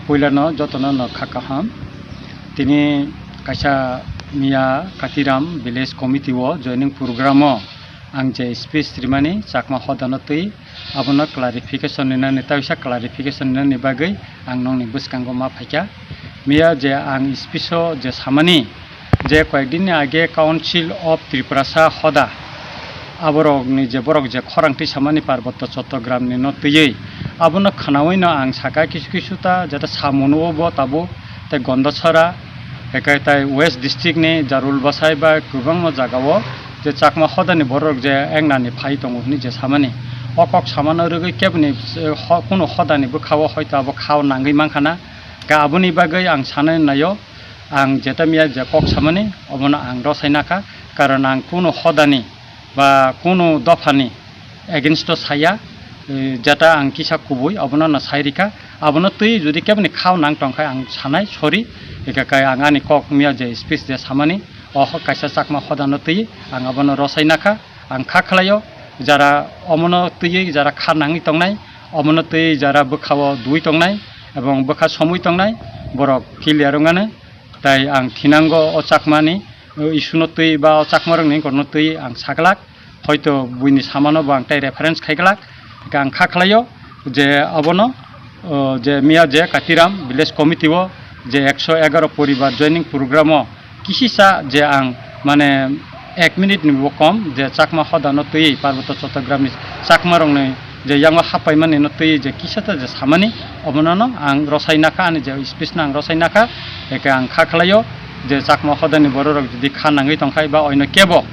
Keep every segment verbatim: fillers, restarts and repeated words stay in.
Puilano jotono no kha kaham. Tini kaisa miya Katiram Village Committee o joining program o ang je speech rimani Chakma hodano twi abono clarification rinani, tawisa clarification rinani bagwi ang nongni bwskango ma phaikha. Miya je ang speech o je samani, je koyekdinni age Council of Tiprasa hoda, aborokni je borok je khorang twi samani Parbotto Chottogramni no twiwi, abono khwnawi no ang saka kisu kisu ta jata samung o bo tabuk tei Gondasora, ekai tai West District ni Jarul Bwsai ba kwbangma jaga o je Chakma hodani borok je engnani phai tongo hwnwi je samani. O kok samano rwgwi keboni, eh, ho-, kunu hodani bwkha o hoito abo kha o nangwi mankha na. Ka aboni bagwi ang sanai naio, ang jeta miya je kok samani, obono ang rosai nakha, karon ang kunu hodani ba kunu dophani against o saya, eh, jeta ang kisa kubui, obono no sai rikha, abono twi jodi keboni kha o nang tongkha ang sanai, sorry, eka kai ang ani kok miya je speech je samani, o ho-, kaisa Chakma hodano twi ang abono rosai nakha, ang kha khlaio, jara omono twi jara kha nangwi tongnai, omono twi jara bwkha o dui tongnai, ebong bwkha somwi tongnai, borok clear wngmani. Tai ang thinango o Chakmani, o issue no twi ba o Chakmarokni wngkorno twi ang saglak, hoito buini samano bo ang tai reference khaiglak, hwnkhe ang kha khlaio je abono, o, je miya je Katiram Village Committee o je ekso egaroh poribar joining program o kisisa je ang mane ek minute ni bo kom je Chakma hodano twi Parbotto Chottogramni Chakmarokni je yango happaimani no twi je kisa ta je samani, obono no ang rosai nakha, ani je speech no ang rosai nakha, eke ang kha khlaio je Chakma hodani bororok jodi kha nangwi tongkha ba oino kebo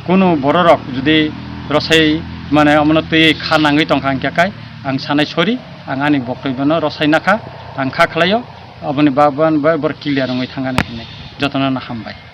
kunu bororok jodi rosai mane omono twi kha nangwi tongkha hwnkhe kai ang sanai sorry, ang ani boktobyo no rosai nakha, ang kha khlaio, oboni bagwi bor clear wngwi thangani hinwi jotono no hambai.